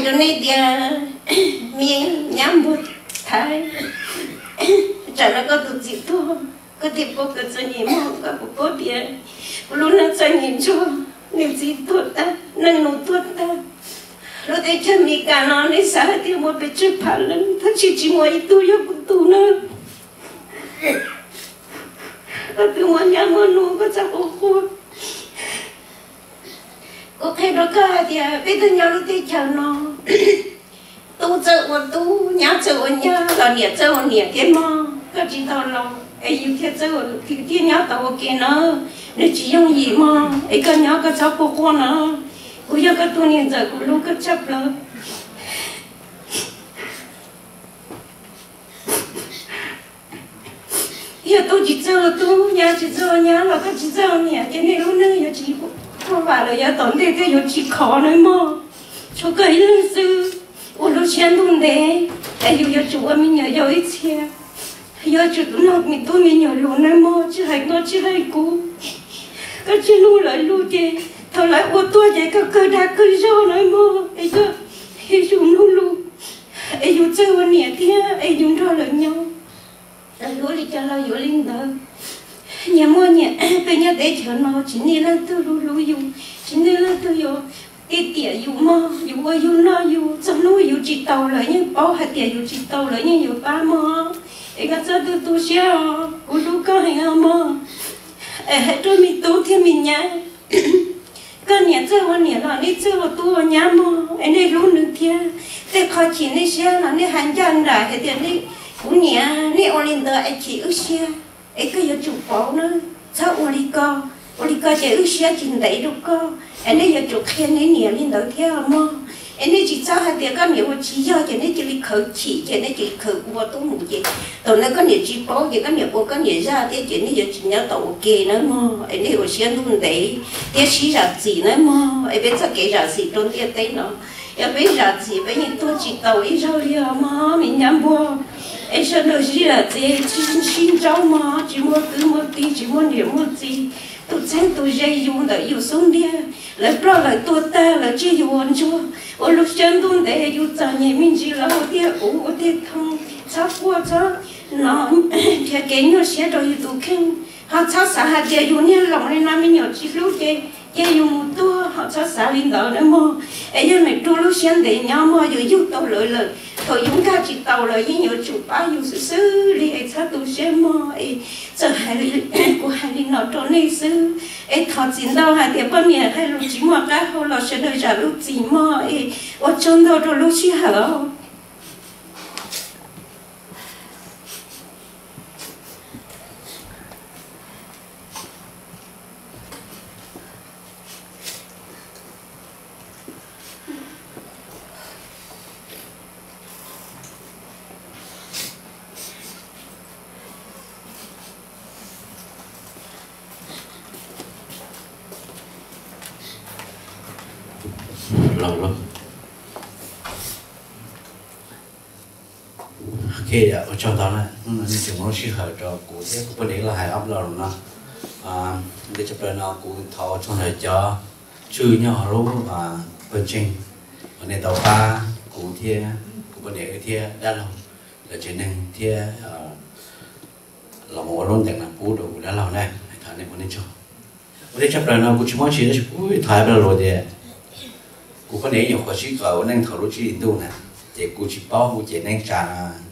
Rau nej tias, me nyab npua Thaib, tsam no koj tus txiv tuag, koj thiaj paub kawm txom nyem mog, koj puas paub tias kuv lub neej txom nyem ntsuag, nws txiv tuag tag, neej nus tuag tag. Lub teb chaws Amelikas no nej xav hais tias muaj pes tsawg phav leej, tab sis tsis muaj ib tug yog kuv tug na. Koj twb muaj nyab muaj nus, koj txhob quaj quaj. Kuv qhia rau koj hais tias peb twb nyob lub teb chaws no, tub txawj ua tub, nyab txawj ua nyab, los niam txawj ua niam thiab mog. Koj tsis tau laus es yus thiaj txawj ua, thiaj nyob tau ua ke na. Nws tsis yooj yim mog, es koj nyob koj txhob quaj quaj no. Kuv yog koj tus niam ntxawm, kuv hlub koj tshaj plaws. Yog tub tsis txawj ua tub, nyab tsis txawj ua nyab, los koj tsis txawj ua niam, ces nej lub neej yuav tsis muaj vam lawm, yav tom ntej thiaj yuav tsis khov na mog. Tshuav koj ib leeg xwb ua lub siab ntuj ntev, es yus yuav tsum ua me nyuam yaus ib txhia, yuav tsum nrog me tub me nyuam lus na mog, tsis hais koj tsis hais kuv. Koj tsis mloog lawv lus ces thaum lawv ua tuaj ces koj kawg dag kawg zog na mog, es koj, es yus mloog lus, es yus txawj ua niam thiab es yus nrog lawv nyob. Lawv yuav li cas los yuav li ntawd. Nyias muaj nyias, peb nyob teb chaws no tsis muaj leej twg hlub hlub yus, tsis muaj leej twg yuav tiag tiam yus mog, yus ua yus noj yus, txog hnub yus tsis taus lawm yeej paub hais tias yus tsis taus lawm yeej yuav pab mog. Es koj txhob tu tu siab os, kuv hlub koj heev os mog. Es hais rau me tub thiab me nyab, koj niam txawj ua niam los nej txawj ua tub ua nyab mog, es nej hlub nws thiab. Tej qho chim nej siab los nej hais ncaj nraim hais tias, kuv niam, nej ua li ntawd es chim wb siab, es koj yuav tsum paub na, txhob ua li ko, ua li ko ces wb siab tsis ntev rau koj, es nej yuav tsum qhia nej niam li ntawd thiab mog. Es nej tsis txhob hais tias koj niam ua tsis yog ces nej cia li khawv chim ces nej cia li khawv ua tuaj mus ces thaum ntawd koj niam tsis paub ces koj niam ua koj niam zaj thiab ces nej yuav tsis nyob tau ua ke na mog. Es nej ua siab ntuj ntev thiab sib zam txim na mog, es peb txoj kev zam txim rau ntiaj teb no, yog peb zam txim peb yeej tuag tsis tau ib zaug li os mog me nyab npua. Es sawv daws sib zam txim, tsis sib ntsaub mog, tsis muaj kwv muaj tij, tsis muaj niam muaj txiv, tus txheeb tus ze yus ntawm yus xub ntiag, lawv ploj lawv tuag tag lawv tseg yus ua ntsuag, ua lub siab ntuj ntev yus txom nyem me ntsis los ua tiag uv ua tiag thoo, txhob quaj txhob no, nrhiav kev nyuaj siab rau yus tus kheej. Ho txhob xav hais tias yus niag laus li no me nyuam tsis hlub ces cia yus mus tuag, ho txhob xav li ntawd na mog. Es yog nws rua lub siab ntev nyob mog, yus yug tau lawv lawm, thaum yus nkag tsis taus lawm yeej yuav tsum pab yus xwb xwb li, es txhob tu siab mog. Es txawm hais li, kuv hais li no rau nej xwb, es thov txim ntau hais tias poj niam hais lus tsis muaj qab hau los sawv daws zam lub txim mog. Es ua tsaug ntau rau lub sij hawm. Ok, ua tsaug ntau na, hnub no nej tseem muab lub sij hawm rau kuv thiab kuv poj niam los hais ob lo lus no. Ua ntej tshaj plaws no kuv thov ua tsaug ntawm cov tswv nyob hauv lub pawg ntseeg uas nej tau pab kuv thiab kuv poj niam wb thiab dab laug lawv tsev neeg thiab los mus ua lub ntees no pub rau kuv dab laug na, thov nej ua nej tsaug. Ua ntej tshaj plaws no kuv tsis muab tsis tab sis kuv thov hais ob lo lus tias kuv poj niam ib nyuam qhuav sib qawm ua neej thaum lub tsib hlis ntuj na, ces kuv tsis paub kuv ces neej tsa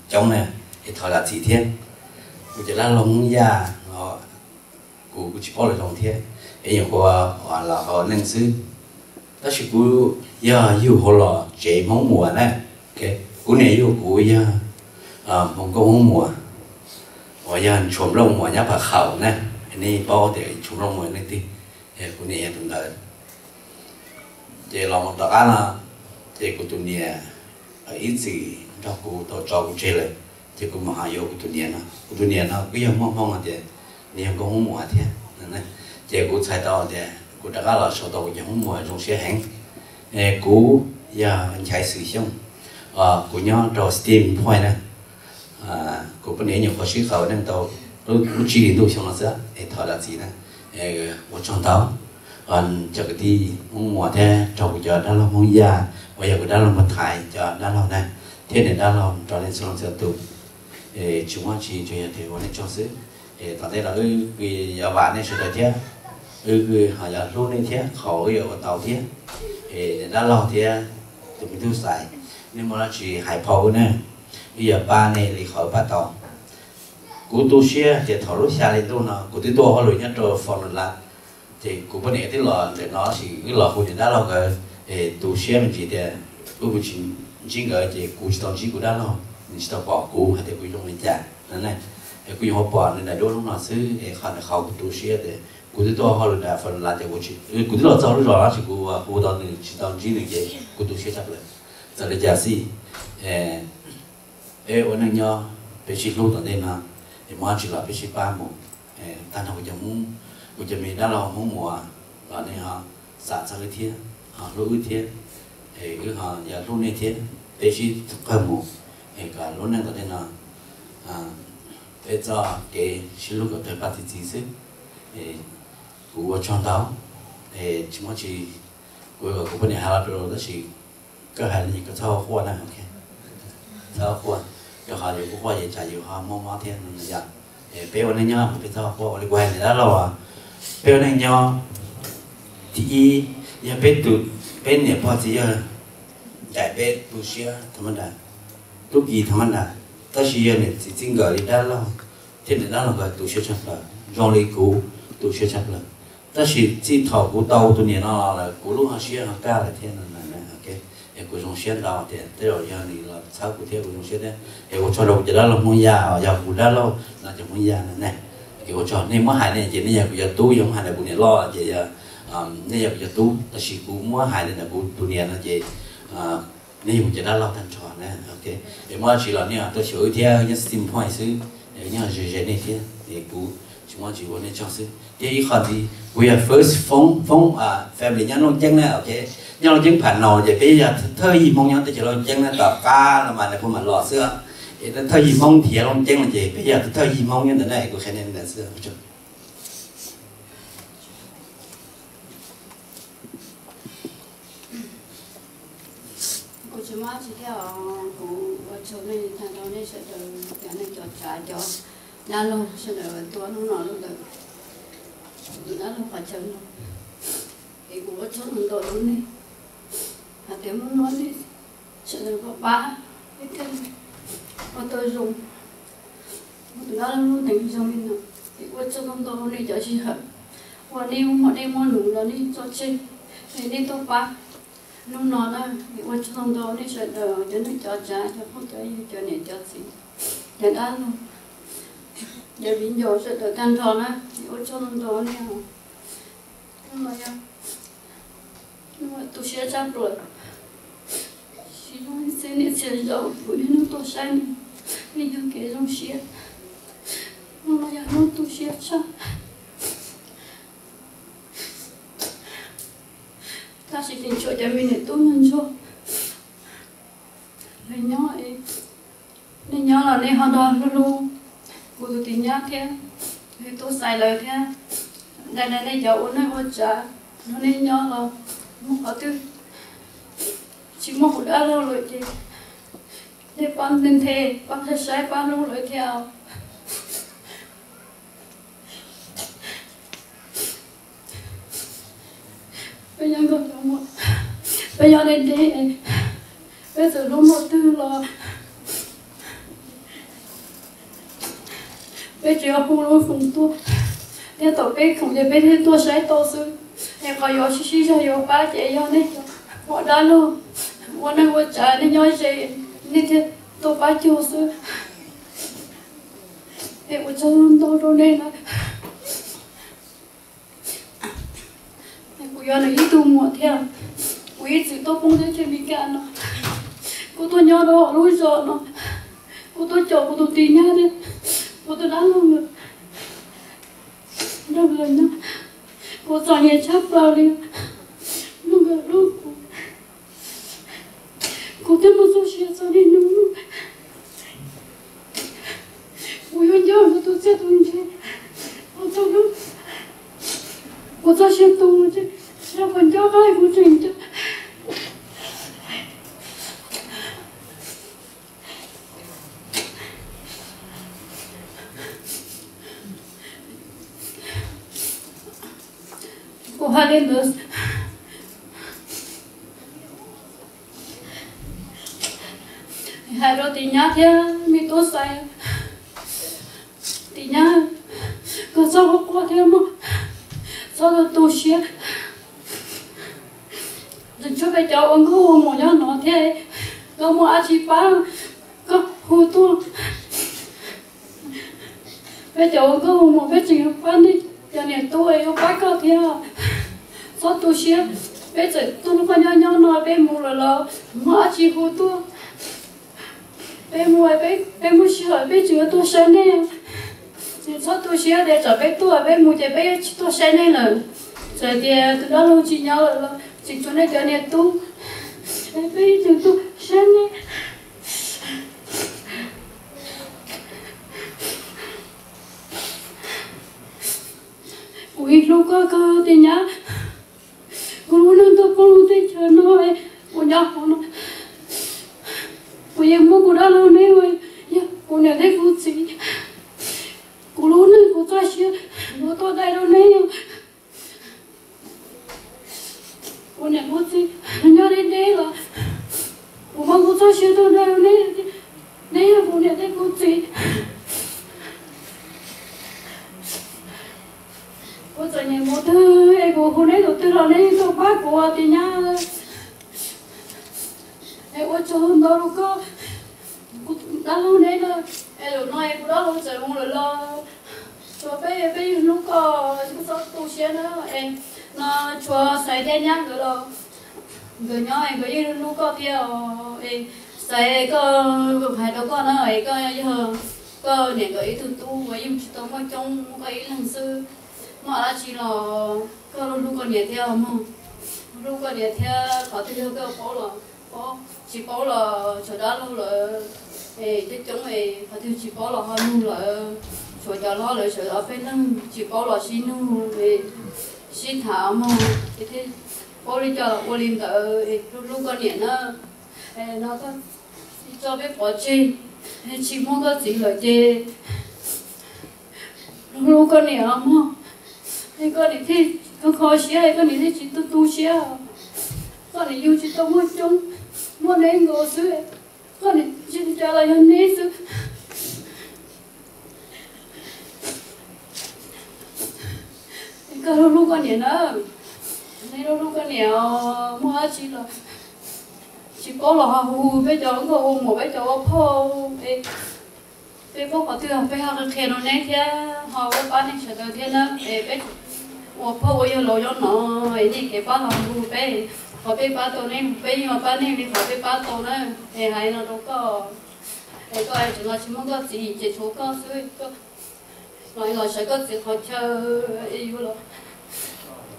coob na, es thov zam txim thiab. Kuv ces dab laug Hmoob Yaj no, kuv kuv tsis paub lawv zoo thiab, es nyuam qhuav los hauv neej xwb. Tab sis kuv yog yug hauv los tsev Hmoob Muas na, kuv niam yug kuv yog Hmoob Nkauj Hmoob Muas, uas yog Tshuas Nplooj Muas nyob Phav Khaum na, nej paub tias Tshuas Nplooj Muas leej twg, kuv niam yog tus ntawd. Ces los mus tom qab no, ces kuv tus niam ib txwm nrog kuv tau tso kuv tseg lawm, ces kuv mam ho yuav kuv tus niam no. Kuv tus niam no kuj yog Hmoob Hmoob hais tias nws yog Nkauj Hmoob Muas thiab. Ces kuv txhais tau tias kuv rov qab los sau tau kuv cov Hmoob Muas zoo siab heev. Kuv yog Nchaiv Xwm Xyooj, kuv nyob rau Stevens Point na. Kuv poj niam nyuam qhuav sib qawm ua neej tau lub tsib hlis ntuj xyoo no xwb es thov zam txim na. Ua tsaug ntau. Cov kwv tij Hmoob Muas thiab rau kuv cov dab laug Hmoob Yaj uas yog kuv dab laug Npauj Thaiv cov dab laug na, thiab niam dab laug rau nej txhua leej txhua tus. Tsis muaj tsi, tsuas yog tias ua nej tsaug xwb. Tom ntej no wb kuj yuav vam nej sawv daws thiab, wb kuj ho yuav hlub nej thiab qhov wb yuav ua tau thiab. Niam dab laug thiab tus me tub Xais, nej muaj dab tsi hais phau wb na, wb yuav pab nej li qhov wb pab tau. Kuv tu siab tias thaum lub xya hli ntuj no kuv twb tuaj hauj lwm nyob rau Fond du Lac, ces kuv poj niam twb los ntawm no tab sis wb los hu niam dab laug nkawd, es tu siab me ntsis tias wb tsis ntsib nkawd ces kuv tsis tau ntsib kuv dab laug, nws tsis tau pom kuv hais tias kuv zoo li cas no ne. Es kuv yeej ua pom nws daim duab hnub no xwb, es qhov ntawd qhov kuv tu siab tias kuv twb tuaj hauj lwm nram Fond du Lac ces kuv twb los txog lub zos tab sis kuv hu tau nws tsis tau ntsib nws ces kuv tu siab tshaj plaws. Txawm li cas xij, peb ua neej nyob, peb sib hlub tom ntej no, es muaj dab tsi los peb sib pab mus. Tag nrho kuv cov Hmoob, kuv cov me dab laug Hmoob Muas los nej ho xam txog wb thiab, ho hlub wb thiab, es wb ho yuav hlub nej thiab, peb sib qawg mus, es kom lub neej tom ntej no peb txoj kev sib hlub kom tawg paj txi txiv xwb. Kuv ua tsaug ntau, es tsis muaj tsi, kuv kom kuv poj niam hais los rau tab sis koj hais li koj txhob quaj na, txhob quaj, rau qhov yus quaj quaj ces tsam yus ho mob mob thiab no yom. Peb ua neej nyob peb txhob quaj, ua li kuv hais niam dab laug, peb ua neej nyob, thib ib, yog peb tus, peb niam pog txiv yawg ncaim peb tu siab thov mab nras, tub ki thov mab nras, tab sis yog niam txiv txij nkawm li dab laug thiab niam dab laug nkawd tu siab tshaj plaws, zoo li kuv tu siab tshaj plaws. Tab sis txij thaum kuv tau tus niam no lawm kuv lub hauv siab ho kaj lawm thiab no. Es kuv zoo siab ntau tias tej zaum yog nws los txhawb kuv thiab kuv zoo siab thiab. Es ua tsaug rau kuv cov dab laug Hmoob Yaj, yog kuv dab laug no cov Hmoob Yaj na ne. Es ua tsaug, nej muab hais ne ces nej yog kuv cov tub, yog muab hais ntawm kuv niam loj ces nej yog kuv cov tub, tab sis kuv muab hais li ntawm kuv tus niam no ces nej yog kuv cov dab laug tag nrho na. Es muaj dab tsi los nej tuaj xyuas wb thiab, nyob Sting Point xwb, nyob ze ze nej thiab, es kuv tsis muaj dab tsi, ua nej tsaug xwb. Thiab ib qho ntxiv, kuv yog first Hmoob, Hmoob family nyob Looj Ceeb na, ok. Nyob Looj Ceeb Pham Naus ces peb yog thawj yig Hmoob nyob teb chaws Looj Ceeb na, tom qab no mas nws kuj mam los xwb. Es thawj yig Hmoob nrhiav Looj Ceeb no ces peb yog thawj yig Hmoob nyob ntawm na, kuv qhia nej li ntawd xwb. Kuv tsis muaj dab tsi thiab os, kuv ua tsaug nej tag nrho nej sawv daws cov neej cov tsav cov dab laug sawv daws tuaj hnub no los ntawm dab laug qhov chaw no, es kuv ua tsaug ntau rau nej hais tias hnub no nej sawv daws pab pab thiab ua tau zoo, ua tus dab laug lub neej zoo li no, es ua tsaug ntau rau nej cov sij hawm uas nej muaj, nej muaj num los nej tso tseg, es nej tuaj pab hnub no na, es ua tsaug ntau nej sawv daws cov neej cov tsav cov phooj cov ywg cov niam cov txiv, cov dab laug, cov viv ncaus sawv daws tag nrho na, es ua tsaug ntau nej. Hnub no yog hnub tu siab tshaj plaws, tsis muaj txiv niam txiv zaus kuv niaj hnub tuaj saib nej, nej yog kev zoo siab. Hnub no yog hnub tu siab tshaj, tab sis tseem tshuav cov me niam tub ntsuag ntsuag, lawv nyob, nej nyob los nej ho nrog hlub hlub kuv tus tis nyab thiab, tus tub Xais lawv thiab. Ntawm no nej cov ua neej ua tsav, nrog nej nyob los muaj qhov twg tsis muaj kuv dab laug lawm ces nej pab nthe nthe, pab saib saib, pab hlub lawv thiab. Peb nyob nkaus cov muam, peb nyob deb deb, peb txawm hlub muaj twg los peb tsuas yog hu lub foos tuaj, thiab thaum peb khoom ces peb thiaj tuaj saib tau xwb. Es qhov yuav sib sib zog yuav pab ces yog nej cov ua dab laug, ua neej ua tsav, nej nyob ze, nej thiaj tuaj pab cuag xwb. Es ua tsaug ntau rau nej na. Kuv yog nws ib tug muam thiab, kuv ib txwm tuaj poob teb chaws Amelikas no, kuv tuaj nyob rau hauv lub zos no, kuv tuaj caum kuv tus tis nyab thiab kuv tus dab laug nrog nkawd nyob. Kuv txom nyem tshaj plaws li, nrog nkawd hlub kuv. Kuv twb muaj txoj sia txog niaj hnub no, kuv yuav nco nkawd tus txiaj tus ntsig, kuv txoj sia tu no ces Li ntawd, hais rau tis nyab thiab me tub Xais, tis nyab, koj txhob quaj thiab mog, txhob tu siab. Tseem tshuav peb cov ua nkauj ua muam nyob no thiab, koj muaj dab tsi pab koj hu tuaj. Peb cov ua nkauj ua muam peb tseem yuav pab nej cov niam tub, yuav pab koj thiab. Txhob tu siab, peb txawm tuaj hlub koj nyob nyob no, peb mus lawm los muaj dab tsi hu tuaj. Peb mus, peb muaj sij hawm peb tseem yuav tuaj saib nej. Txhob tu siab tias tsam peb tuaj peb mus ces peb yuav tsis tuaj saib nej lawm. Txawm tias tus dab laug tsis nyob lawm los tseem tshuav nej cov niam tub, peb tseem tuaj saib nej. Kuv hlub koj kawg tis nyab. Kuv lub neej tuaj poob lub teb chaws no, kuv nyob hauv no, kuv yeej muaj kuv dab laug neb ua kuv niam thiab kuv txiv. Kuv lub neej kuv txoj sia kuv tuaj dai rau neb. Kuv niam kuv txiv nyob deb deb los kuv muab kuv txoj sia tuaj dai rau neb, neb yog kuv niam thiab kuv txiv. Kuv txom nyem mus twg es kuv hu neb tus twg los neb tuaj pab kuv ua tis nyab. Es ua tsaug ntau rau koj, kuv dab laug neb na. Es zaum no es kuv dab laug txawm mus lawm los tshuav peb, peb yeej hlub koj, txhob tu siab na. Es no tshuav Xaiv thiab nyab nkawd los nkawd nyob es nkawd yeej hlub koj thiab os. Es Xaiv, koj hais rau koj na, es koj yog koj niam nkawd ib tug tub uas yeej tsis tau muaj coob, muaj koj ib leeg xwb. Muaj dab tsi los koj hlub hlub koj niam thiab mog. Hlub koj niam thiab, qhov twg yog koj paub los paub, tsis paub los tshuav dab laug lawm es coob coob, qhov twg tsis paub los ho nug lawm. Tshuav cov hlob lawv sawv ob peb leeg tsis paub los sib nug, sib tham mog, thiaj paub li cas los ua li ntawd. Hlub hlub koj niam na. No koj tso peb pov tseg, tsis muaj koj txiv lawm ces hlub koj niam mog. Koj niam thiaj kho kho siab, koj niam thiaj tsis tu tu siab. Koj niam yug tsis tau muaj coob, muaj neb nkaus xwb, koj niam tsis li cas los yog neb xwb. Koj hlub hlub koj niam na, neb hlub hlub koj niam, muaj dab tsi los tsis paub los ho hu peb cov nkauj ua muam, peb cov ua phauj, peb paub qhov twg peb ho qhia rau neb thiab ho pab pab neeg sawv daws thiab na. Es peb ua phauj ua yawg laus nyob no, es nej kev pab ho hu peb, qhov peb pab tau neb, peb yeej pab nej li qhov peb pab tau na. Es hais no rau koj, es koj tseem los tsis muaj koj txiv ces tshuav koj xwb, los los sawv koj txiv qhov chaw, es yuav los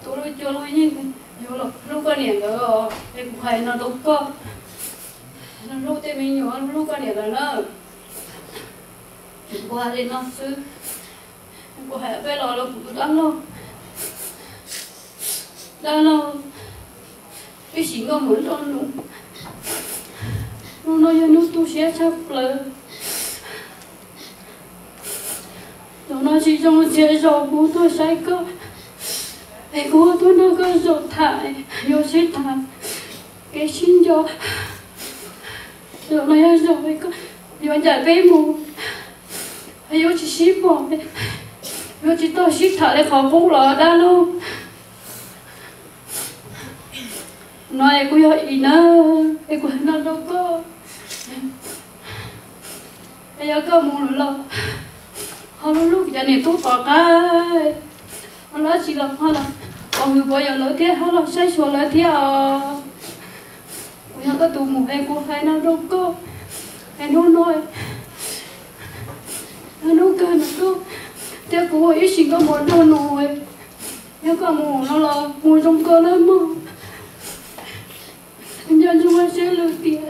tu lub cuab lub yig, yuav los hlub koj niam nkawd. Es kuv hais no rau koj, hlub tej me nyuam, hlub koj niam lawm na. Kuv hais li no xwb, kuv hais peb los rau kuv tus dab laug. Dab laug, ib sim nkauj muam nraug nus, hnub no yog hnub tu siab tshaj plaws. Zaum no tsis zoo txhia zaus kuv tuaj saib koj, es kuv tuaj nrog koj zaum tham, yuav sib tham kev sib nco. Zaum no yog zaum koj yuav ncaim peb mus, yuav tsis sib pom, yuav tsis tau sib tham li qhov qub los dab laug. No es kuv yog Iv na, es kuv hais no rau koj, es yog koj mus lawm los ho hlub hlub kuv cov niam tub tom qab, ho dab tsi los ho los pov hwm pov yawm lawv thiab, ho los saib xyuas lawv thiab os. Kuv yog koj tus muam es kuv hais no rau koj, es hnub no hnub kawg nws tuaj thiab kuv ua ib sim nkauj muam nraug nus. Yog koj mus no los mus zoo koj nawb mog. Nco ntsoov siab lwm tiam,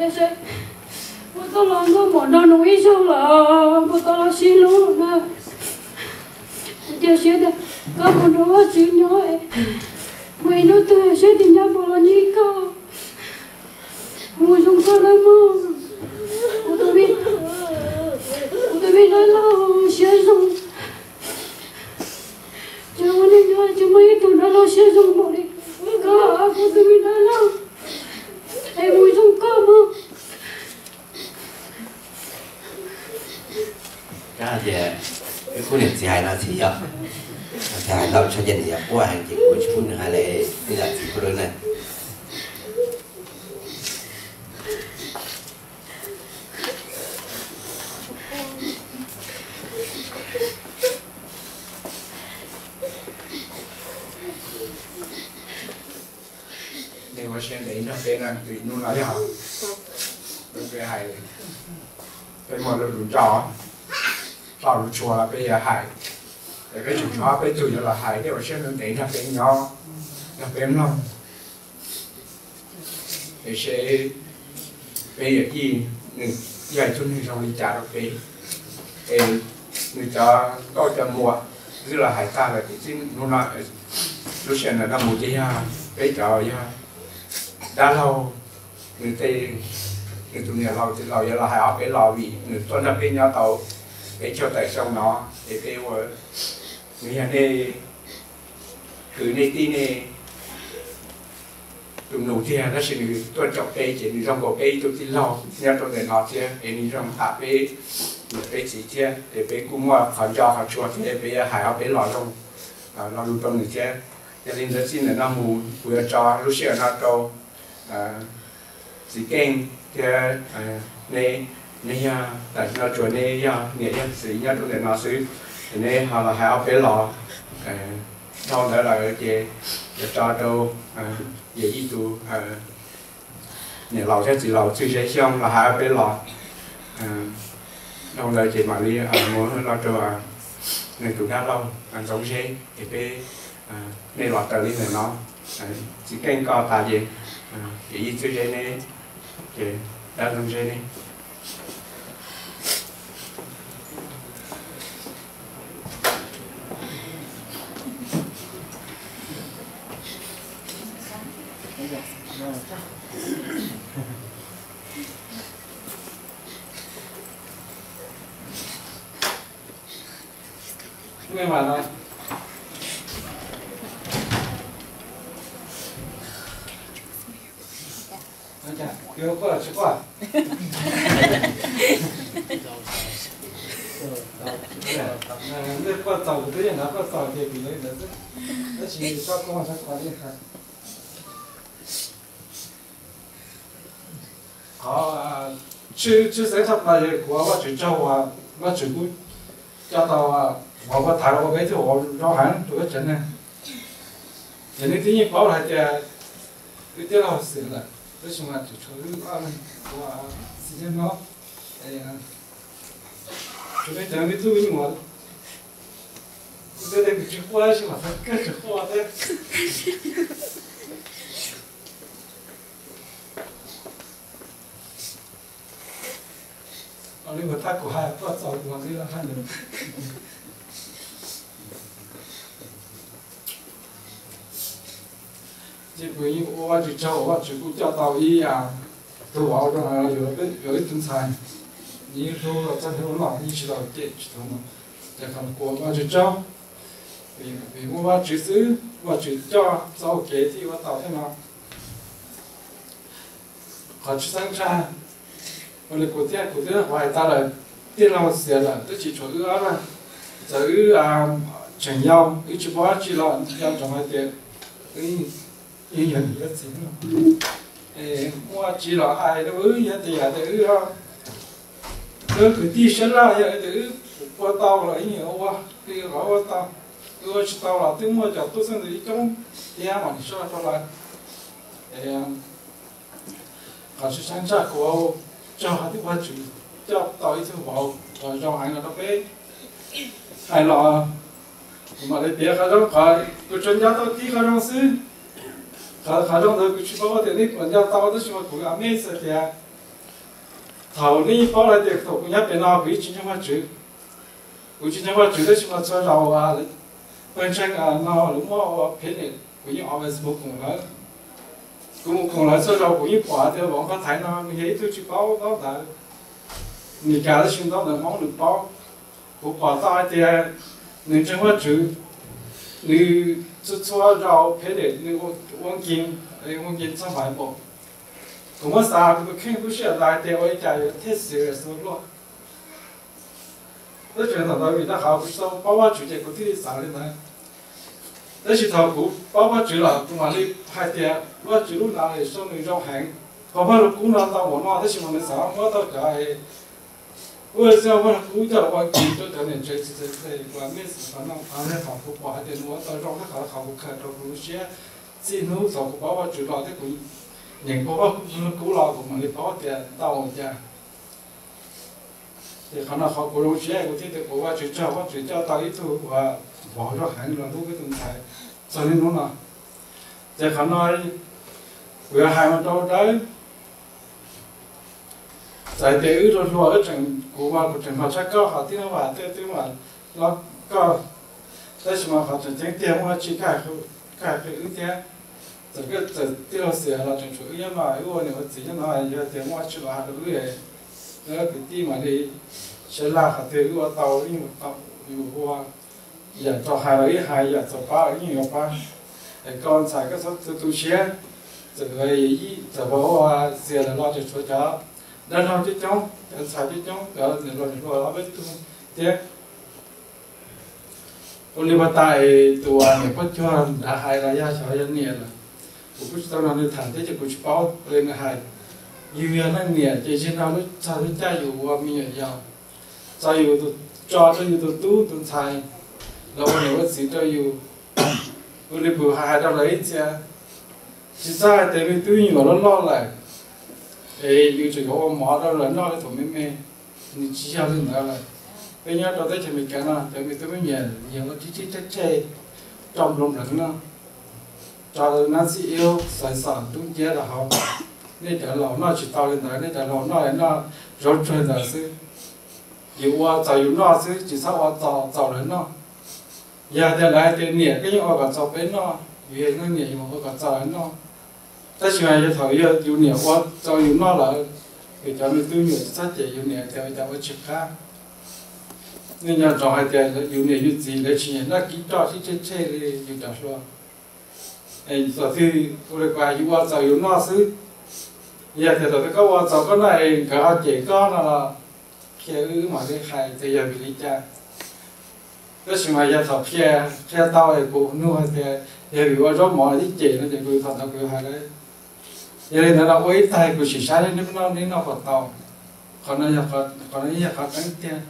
puas tau los nkauj muam nraug nus ib zaug los puas tau los sib hlub na. Kuv cia siab tias koj mus nrog Vajtswv nyob, muaj ib hnub twg saib tis nyab puas los ntsib koj. Mus zoo koj nawb mog. Kuv tus me, kuv tus me dab laug siab zoo. Tsis muaj neeg nyob tsis muaj ib tug dab laug siab zoo npaum li Kab tias wb pub niam txiv hais no txiv yog, txiv hais ntau tshaj ces nws yog quaj heev ces kuv tsis pub nws hais li, nws yog txiv kuv lawm na. Nej ua siab ntev nrog peb na, vim hnub no yog peb hais, peb muaj lus lus nco, txoj lus tshua los peb yuav hais, es peb tseem tshuav peb tug yuav los hais, nej ua siab ntev nrog peb nyob, nrog peb mloog. Es seb peb yawm yij nws yog ib tug neeg zoo li cas rau peb, es nws cov nkauj cov muam twb los hais tag lawm, tiam sis hnub no, lub sij hawm ntawm no mus ces yog peb cov yog dab laug, nws tej, nws tus niam laus txiv laus yuav los hais ob peb los vim nws tuaj nrog peb nyob tau peb caug tawm xyoo no, es peb ua, nws yog nej kwv nej tij nej tus nus tiag, tab sis nws tuaj caum peb ces nws zoo nkaus peb ib tug tij laug nyob rau ntawm no thiab, es nws zoo tam peb niam peb txiv thiab, es peb kuj muaj qhov nco qhov tshua thiab, peb yuav hais ob peb lo zoo, lo lus rau nws thiab. Yog li ntawd txij ntawm no mus kuv yuav tso lub sij hawm no rau txiv Keej thiab neb, neb yog tam sim no tsuas neb yog niam yog txiv nyob rau ntawm no xwb, es neb ho los hais ob peb lo. Dhau ntawd lawm ces yuav tso rau yawm yij tus niam laus thiab txiv laus Txwj Zeb Xyooj los hais ob peb lo. Dhau ntawd ces mam li mus no rau nws tus dab laug Ntxoov Zeb, es peb, nej los raws li ntawm no. Txiv Keej koj tas ces yawm yij Txwj Zeb neb, ces dab Ntxoov Zeb neb. Quaj tsis quaj? Nej quaj txaus kuv twb yeej hnov quaj txaus ces kuv yuav li ntawd xwb, tab sis txhob quaj txhob quaj li. Qhov tshwj xeeb tshaj plaws yog kuv ua Vajtswv tsaug uas Vajtswv kuj coj tau vauv Paj Thaiv los ua peb ib tug vauv zoo heev rau peb tsev neeg. Ces nej twb yeej paub hais tias wb tij laug xiam lawm, tab sis mas tseem tshuav wb ob leeg ua txiv neej nyob. Tsuas nej cov me tub me nyuam, kuv twb tias kuv tsis quaj tab sis mas kawg tseem quaj thiab. Li mus thab kuv hais quaj txaus kuv li hais. Ces kuv yeej ua Vajtswv tsaug uas Vajtswv kuj coj tau ib tug vauv zoo heev los yuav ib tug ntxhais. Yeej hlub los txog hlub los yeej tsis tau cem tsis tau no, ces qhov kuv ua Vajtswv tsaug, vim muaj Vajtswv xwb, Vajtswv coj txoj hau kev thiaj ua tau thiab no. Qhov tshwj xeeb tshaj, ua li kuv thiab kuv twb hais tas lawm, tij laug xiam lawm twb tsis tshuav wb ob leeg. Txawm wb tseem yau wb tsis paub dab tsi los yog tsoom hais tias wb yeej yog niam yog txiv. Muaj tsi los hais rau wb, yog tias yam tias wb, wb kwv tij sab laj yog tias wb puas tau los yeej ua li qhov ua tau, wb ua tsis tau los twb muaj cov tub xeeb ntxwv ib coob thiab mam li soj rau lawv. Qhov tshwj xeeb tshaj kuv tsaug hais tias Vajtswv coj tau ib tug vauv uas zoo heev los rau peb. Hais los kuv mam li piav qhov zoo, qhov kuv tsuas nco tau tib qhov zoo xwb. Qhov, qhov zoo ntawd kuv tsis paub tias nej puas nco tau, tab sis mas kuv amazed tias thaum nej yeej paub lawm tias thaum kuv nyob pem no kuv yeej tsis ntseeg Vajtswv. Kuv tsis ntseeg Vajtswv tab sis mas txhua zaus pawg ntseeg no lawv muab ua phem ne, kuv yeej always mus koom lawv. Kuv mus koom lawv txhua zaus kuv yeej pom tias vauv Paj Thaiv no nws yog ib tug tsis paub ntaub ntawv Meskas tab sis ntaub ntawv Hmoob nws paub. Kuv pom tau hais tias nws ntseeg Vajtswv, nws txhua txhua zaus phem ne nws ua nkees, ua nkees txog Bible. Kuv muab xav kuv tus kheej lub sij hawm ntawd hais tias ua li cas yuav thiaj serious ua luaj. Tab sis thaum ntawd vim rau qhov kuv tsis tau paub Vajtswv ces kuv thiaj li xav li ntawd. Tab sis thaum kuv paub Vajtswv lawm kuv mam li hais tias Vajtswv lub hom phiaj nws zoo heev. Qhov Vajluskub no ntau npaum no tab sis mas nws xav muab tau cov, ua li xwb Vajluskub coj los ua kev rau cov niam tsev txiv tsev uas mej xwm qhov no qhov nej qhov kuv pom hais tias nws ua tau zoo thiab qhov qhov kuv khaws rau kuv lub siab. Txij hnub thaum kuv paub Vajtswv los thiab kuv nyeem paub Vajluskub los kuv mam li paub tias ntau cas. Ces qhov no qhov kuv zoo siab kuv thiaj tias kuv Vajtswv tsaug Vajtswv coj tau ib tug uas vauv zoo heev los hlub peb tus ntxhais txog niaj hnub no. Ces qhov no kuv yuav hais mas rau dawb, txawm tias wb hluas hluas wb tseem, kuv mas kuv tseem hluas tshaj koj, qhov tib neeg mas tej twb mas hlob koj, tab sis mas qhov tseem ceeb tiag muaj dab tsi koj hais qhia wb thiab. Txawm koj txawm tij laug xiam los tseem tshuav wb nyob no, wb ua niam ua txiv nyob no, yog tias muaj dab tsi los hais rau wb, wb kwv tij mam li sab laj qhov twg wb ua tau wb yeej ua, yam tau hais los wb hais, yam txaus pab los wb yeej yuav pab. Es koj ntxhais koj txhob tu tu siab, txawm, txawm ua xiam lawm los tseem tshuav cov dab laug coob coob, cov ntxhais coob coob, cov niam laus niam hluas ob peb tug thiab. Ua li pas tas tus niam poj cuag nrad hais los yog xyov yog niam lawm, kuv kuj tsis tau nrog nws tham thiab ces kuv tsis paub li nws hais. Yus yog leej niam ces zeeg no lub txog lub caij yus ua me nyuam yaus, txog yus tso rau yus tus tub tus ntxhais los ua niam ua txiv rau yus. Ua li kuv hais hais rau lawv ib txhia, tsis txhob hais tias me tub me nyuam loj loj lawm es yus tseem yuav ua mov rau lawv noj li thaum me me, nws tsis yog li ntawd lawm. Peb nyob rau teb chaws Amelikas no cov me tub me nyuam yog ua tib tib tseg tseg, tso nploos npleev noj, tso nab xib iub xaiv xom tub nciab rau hauv. Nej cov laus noj tsis tau li ntawd, nej cov laus noj noj zaub tsuag ntawd xwb. Yus ua txaus yus noj xwb, tsis txhob ua txaus txaus lawv noj. Yog tias lawv hais tias niam koj yeej ua kom txaus peb noj, yus yog leej niam yus ua kom txaus lawv noj. Tab sis mas yog thaum yog yus niam ua txaus yus noj lawm, yus cov me tub me nyuam tsis txhob cem yus niam tias ua cas ua tsis qab. Nej nco ntsoov hais tias yus niam yus txiv lawv tsis nyiam noj kib roj tib tseg tseg li yus cov hluas. Thaum twg ua li kuv hais yus ua txaus yus noj xwb, yog tias thaum twg koj ua txaus koj noj es nkawd ho cem koj no los qhia wb mam li hais tias yog vim li cas. Tab sis mas yog thaum qhia, qhia tau es kuv nug hais tias yog vim ua zaub mov twb cem no ces kuv thaum ntawd kuv yuav hais lawm. Yog li ntawd los ua ib tag kuv sim saib neb noj neb noj puas tau. Qhov no, qhov no yog qhov tseeb tiag.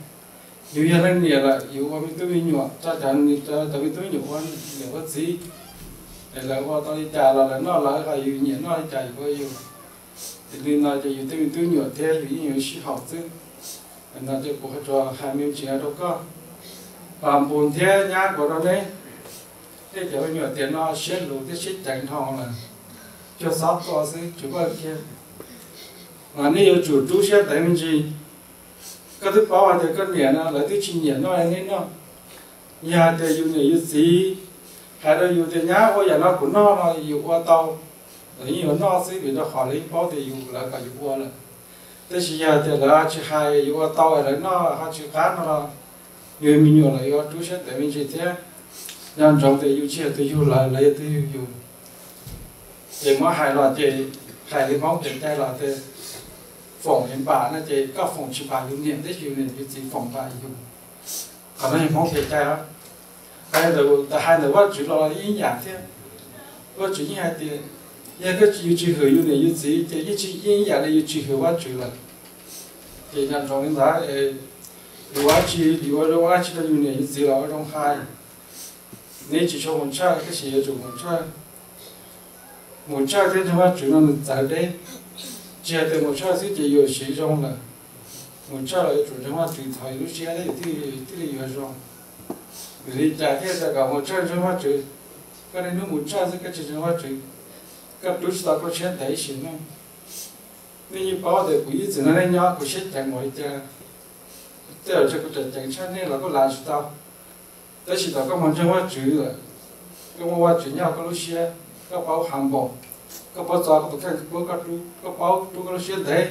Yus yog leej niam lawm yus ua me tub me nyuam, tso cov, cov me tub me nyuam ua niam ua txiv, es lawv ua tau li cas los lawv noj lawv, ho yus nyiam noj li cas yus ua yus. Ces li no ces yus tej me tub me nyuam thiab yus yeej yuav sib haum xwb. No ces kuv tsuas hais me ntsis no rau koj, npus thiab nyab kuv rau neb. Tej cov me nyuam tiam no siab luv thiab siab ceev dhau lawm, cuag xob tua xwb tsis npaj kiag. Mas nej yuav tsum rub siab ntev me ntsis. Koj twb paub hais tias koj niam no lawv twb tsis nyiam noj li neb noj. Yog hais tias yus niam yus txiv hais rau yus tias nyab ua yam no kuv noj no yus ua tau, lawv yeej yuav noj xwb vim rau qhov lawv yeej paub tias yus, lawv kom yus ua lawm. Tab sis yog tias lawv tsis hais, yus ua tau es lawv noj ho tsis qab no los yus me nyuam los yuav rub siab ntev me ntsis thiab. Nco ntsoov tias yus tsis yog tus yug lawv, lawv yog tus yug yus. Ces muab hais los ces hais li Hmoob kev cai los tias foom es npam no ces koj foom tsis npam yus niam, tab sis yus niam yus txiv foom npam yus. Qhov no yog Hmoob kev cai os. Hais ntawm, hais ntawm Vajtswv los ib yam thiab. Vajtswv yeej hais tias yog koj, yus tsis hwm yus niam yus txiv ces yeej tsis, yeej ib yam li yus tsis hwm Vajtswv lawm. Ces nco ntsoov li ntawd, yus ua dab tsi, yus ua zoo ua dab tsi rau yus niam yus txiv los ua zoo hais. Neb tsis tshua mus tshawj tab sis yuav tsum mus tshawj. Mus tshawj thiab ntseeg Vajtswv no nws txawv deb. Tsis hais tias mus tshawj xwb ces yus siv zoo lawm. Mus tshawj los yuav tsum ntseeg Vajtswv, thov yus lub siab thiab yus thiaj li yuav zoo. Vim li cas thiaj tias kom mus tshawj ntseeg Vajtswv? Koj niaj hnub mus tshawj xwb koj tsis ntseeg Vajtswv, koj rub tsis tau koj siab ntev ib sim neej. Nej yeej paub tias kuv ib txwm no nej nyob kuv siab ceev npaum li cas. Tej zaum ntshe kuv tseem ceev tshaj nej los kuj lav tsis tau. Tab sis thaum koj mus ntseeg Vajtswv lawm, koj muaj Vajtswv nyob koj lub siab, koj paub humble, koj paub txo koj tus kheej, koj paub rub koj lub siab ntev.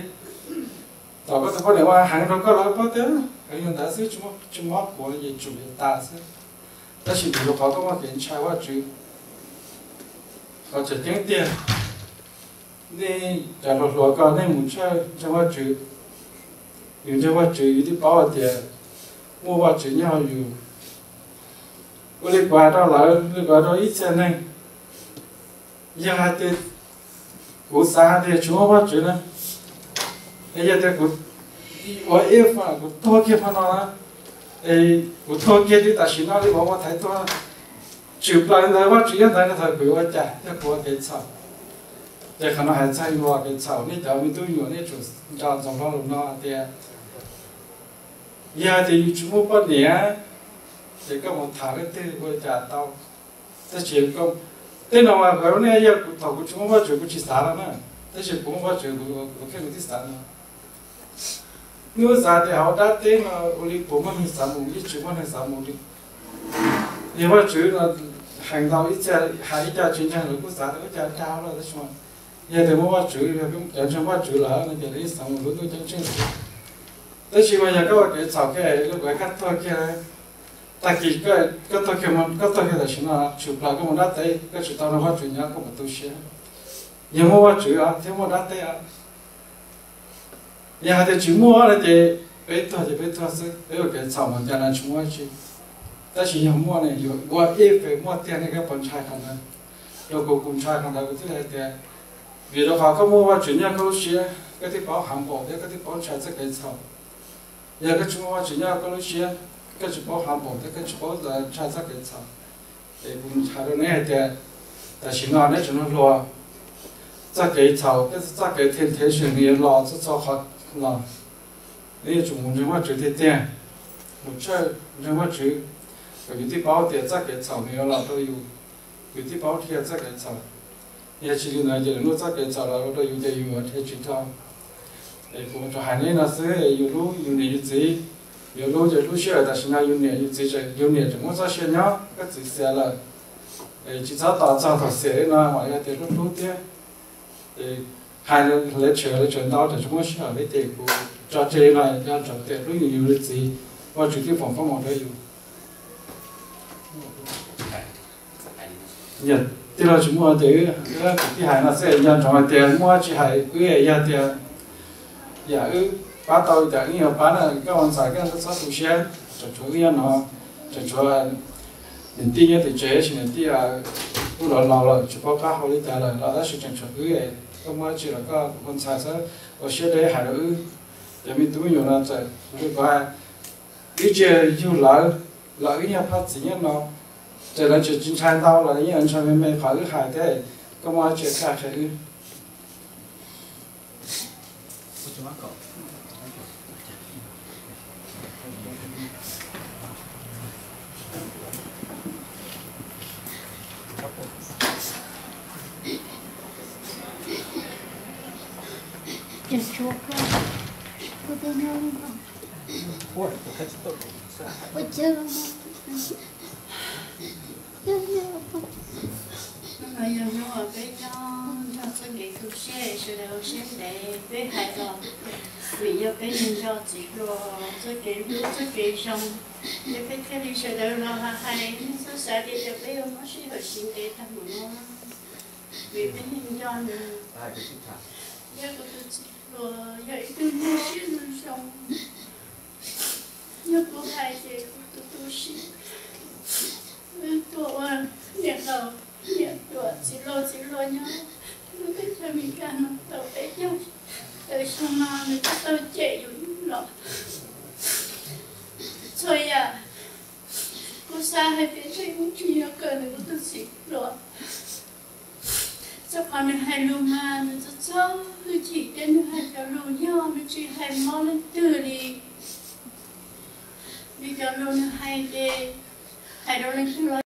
Thaum koj tus poj niam ua heev rau koj los koj paub tias heev yog ntawd xwb, tsis mob kuv ces tsum li tas xwb. Tab sis vim rau qhov koj muaj kev ntshai Vajtswv, qhov tseem ceeb tiag, nej cov hluas hluas ko nej mus tshawj ntseeg Vajtswv. Yus ntseeg Vajtswv yus twb paub hais tias muaj Vajtswv nyob hauv yus. Ua li kuv hais rau lawv, li kuv hais rau ib txhia neeg, yog hais tias kuv xav hais tias tsis muaj Vajtswv na, es yog tias kuv ua ib fam kuv tuag kiag hmo no na, es kuv tuag kiag tib tam sim no li uas ua thaiv tuag, tshwm plaws ntawd Vajtswv nyob ntawd no thaum kuv yuav ua cas, yog kuv ua kev txhaum. Ces qhov no hais txog yus ua kev txhaum, nej cov me tub me nyuam nej tsum nco ntsoov lo lus no hais tias, yog tias yus tsis muaj poj niam, ces koj mus tham leej twg ua cas tau. Tab sis tej no mas kuv nej yog kuv thaum kuv tsis muaj Vajtswv kuv tsis xav no na, tab sis kuv muaj Vajtswv kuv kuv thiaj li tib xav no. Hnub xav tias hauv dab teb no ua li puas muaj neeg xav mus, yeej tsis muaj neeg xav mus li. Yog Vajtswv no heev ntau ib txhia hais ib co tsis ntseeg lawv kuj xav tias ua cas dag lawm tab sis mas yog tias muaj Vajtswv, yog cov ntseeg Vajtswv lawm no ces lawv yeej xav mus lub ntuj ceeb tsheej xwb. Tab sis mas yog koj ua kev txhaum kiag li kuv hais koj tuag kiag, tag kis koj tuag kiag, koj tuag kiag tam sim no tshwm plaws koj mus dab teb koj tsis tau nrog Vajtswv nyob koj puas tu siab? Yog muaj Vajtswv os thiab muaj dab teb os. Yog hais tias tsis muaj no ces peb tuag ces peb tuag xwb, peb ua kev txhaum mas cas na tsis muaj dab tsi. Tab sis yog muaj ne yuav ua ib feem muaj tiag ne koj puas ntshai qhov ntawd? Rau kuv kuv ntshai qhov ntawd kuv thiaj li hais tias, vim rau qhov koj muaj Vajtswv nyob koj lub siab koj thiaj paub humble thiab koj thiaj paub ntshai txoj kev txhaum. Yog koj tsis muaj Vajtswv nyob koj lub siab koj tsis paub humble thiab koj tsis paub ntshai txoj kev txhaum. Es kuv hais rau neb hais tias tam sim no neb tseem hluas, txoj kev txhaum thiab txoj kev temptation nws yuav los txhua txhua qhov los. Neb yuav tsum mus ntseeg Vajtswv tiag tiag, mus tshawj ntseeg Vajtswv, kom yus thiaj paub tias txoj kev txhaum nws yuav los rau yus, yus thiaj paub dhia txoj kev txhaum. Yog tsis li ntawd ces lwm hnub txoj kev txhaum los rau yus ces yus yuav dhia tsis tau. Es kuv tsuas hais neb no xwb, yus hlub yus niam yus txiv, yus hlub ces hlub siab lawm tam sim no yus niam yus txiv, yus niam tseem muaj txoj sia nyob, koj txiv xiam lawm, es tsis txhob tos txog thaum xiam li no mas yog tias hlub hlub thiab. Hais lawv tshem lawv tshem ntau tseem tsis muaj sij hawm li ces kuv tso tseg li no, nco ntsoov tias hlub yus niam yus txiv, Vajtswv thiaj foom koob hmoov rau yus. Yog tij laug tsis muaj ces wb kwv tij hais no xwb, nco ntsoov hais tias muaj tsis hais wb, yog tias yam wb pab tau cas wb yuav pab na, koj ua ntxhais koj txhob tu siab, tseem tshuav wb nyob no, tseem tshuav niam tij nyob tim tsev, tab sis niam tij kuj laus laus lawm tsis paub qab hau li cas lawm los tab sis tseem tshuav wb, koj muaj dab tsi los koj ua ntxhais txhob ua siab deb hais rau wb. Cov me tub me nyuam no txawm li ko, wb tsis yug lawv los wb yog phaj txiv nyob no, ces lawv tseem tsis ntshai ntau los yeej ntshai me me qhov wb hais thiab, koj muaj dab tsi kaj qhia wb. Hnub no yog hnub uas peb nyob nrog txoj kev tu siab sawv daws ua siab ntev, peb hais los vim yog peb neeg nco txiv hluas txoj kev hlub txoj kev zoo, ces peb thiaj li sawv daws los hais, nej txhob xav tias peb yuav muab sij hawm siv ntev tag mus no, vim peb neeg nco nws. Yog kuv tus txiv hluas yog ib tug neeg siab zoo zoo, yog kuv hais ces kuv tus tu siab. Wb tuaj ua niam laus niam hluas txiv laus txiv hluas nyob lub teb chaws Amelikas no tau peb caug tawm xyoo no nws twb tau cem yus los txhua yam. Kuv xav hais tias ntshe kuv tsis yog kawm nws kuv tus txiv hluas, txog qhov nws hais lus mas nws txo txog hwj chim thiab nws hais cov lus yog nws tsis hais mob leej twg li. Nws cov lus nws hais ces hais rau leej twg los